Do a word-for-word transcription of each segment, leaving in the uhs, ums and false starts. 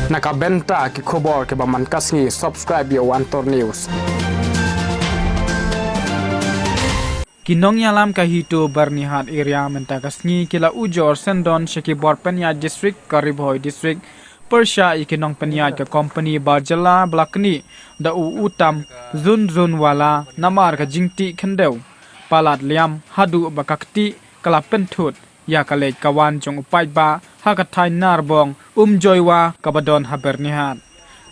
Na ka bynta ki khubor kiba man ka sngi, subscribe ïa u Antor News. Ki nongïalam ka HITO Byrnihat area mynta ka sngi ki la ujor syndon sha ki bor pynïaid district ka Ri Bhoi District pyrshah ïa ki nongpynïaid ka company ba jylla ba la knieh da u Uttam Jhunjhunwala namar ka jingtih khyndew palat liam haduh ba ka ktieh ka la pynthut ïa ka leit ka wan jong u paidbah ha ka thaiñ Narbong Umjoiwa kaba don ha Byrnihat.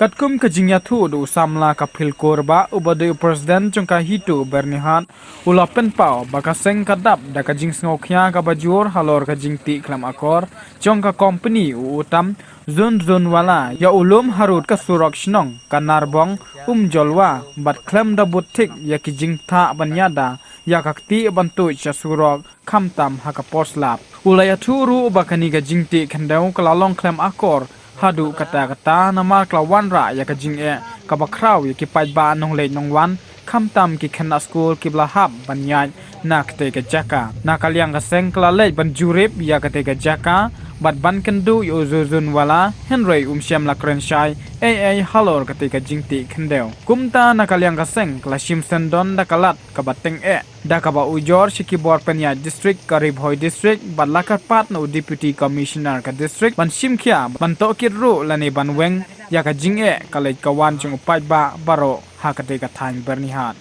Katkum ka jingïathuh da u samla Kapil Kurbah uba dei u president jong ka HITO Byrnihat, u la pynpaw ba ka seng ka dap da ka jingsngewkhia kaba jur halor ka jingtih khlem akor jong ka company u Uttam Jhunjhunwala ïa u lum harud ka surok shnong ka Narbong Umjoiwa bad khlem da bud thik ïa ki jingthah ban ïada ïa ka ktieh ban tuid sha surok khamtam ha ka por slap. U la ïathuh ruh ba kane ka jingtih khyndew ka la long khlem akor haduh katta katta namar ka la wanrah ïa ka jingeh kaba khraw ïa ki paidbah nongleit nongwan khamtam ki khynnah skul kiba la hap ban ïaid na katei ka jaka. Na ka liang ka seng ka la leit ban jurip ïa katei ka jaka bad ban kynduh ïa u Jhunjhunwala, hynrei um shym la kren shai ei ei halor katei ka jingtih khyndew. Kumta na ka liang ka seng ka la shim syndon da ka lad kaba tyngeh da kaba ujor sha ki bor pynïaid district ka Ri Bhoi District bad la kyrpad na u Deputy Commissioner ka district ban shim khia ban tohkit ruh lane ban weng ïa ka jingeh ka leit ka wan jong u paidbah baroh ha katei ka thaiñ Byrnihat.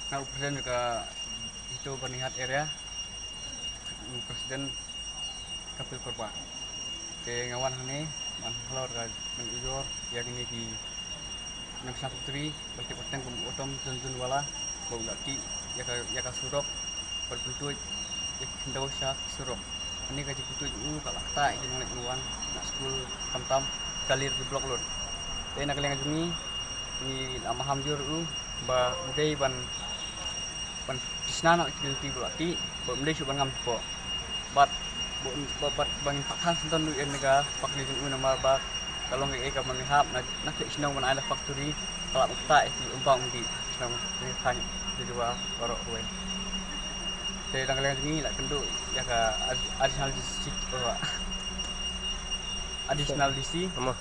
Nga u president ka HITO Byrnihat area, u president Kapil Kurbah. Te nga wan hangne ban halor ka ban ujor ïa kine ki nongshna factory ba tip pateng kum u Uttam Jhunjhunwala ba u la tih ïa ka, ïa ka surok bad pyntuid ïa ki khyndew sha surok. Hangne ka jingpyntuid u ka la ktah ïa ki nongleit nongwan na skul khamtam ka lir ki block load. Te na ka liang jong ngi ngi la maham jur u ba u dei ban ban tisna na ki lynti ba la tih ba um dei shuh ban ngam shapoh. Bad ba ba bad ba ngin pakhang syndon ruh ïa kane ka factory jong u namar ba ka long kaei ka mane hap na na khleh shnong ban ai la factory ka la ktah ïa ki um bang um dih shnong ki thaiñ ki jua baroh kawei. Te dang ka liang jong ngi la kynduh ïa ka ad- additional district, oh, additional D C. Tama.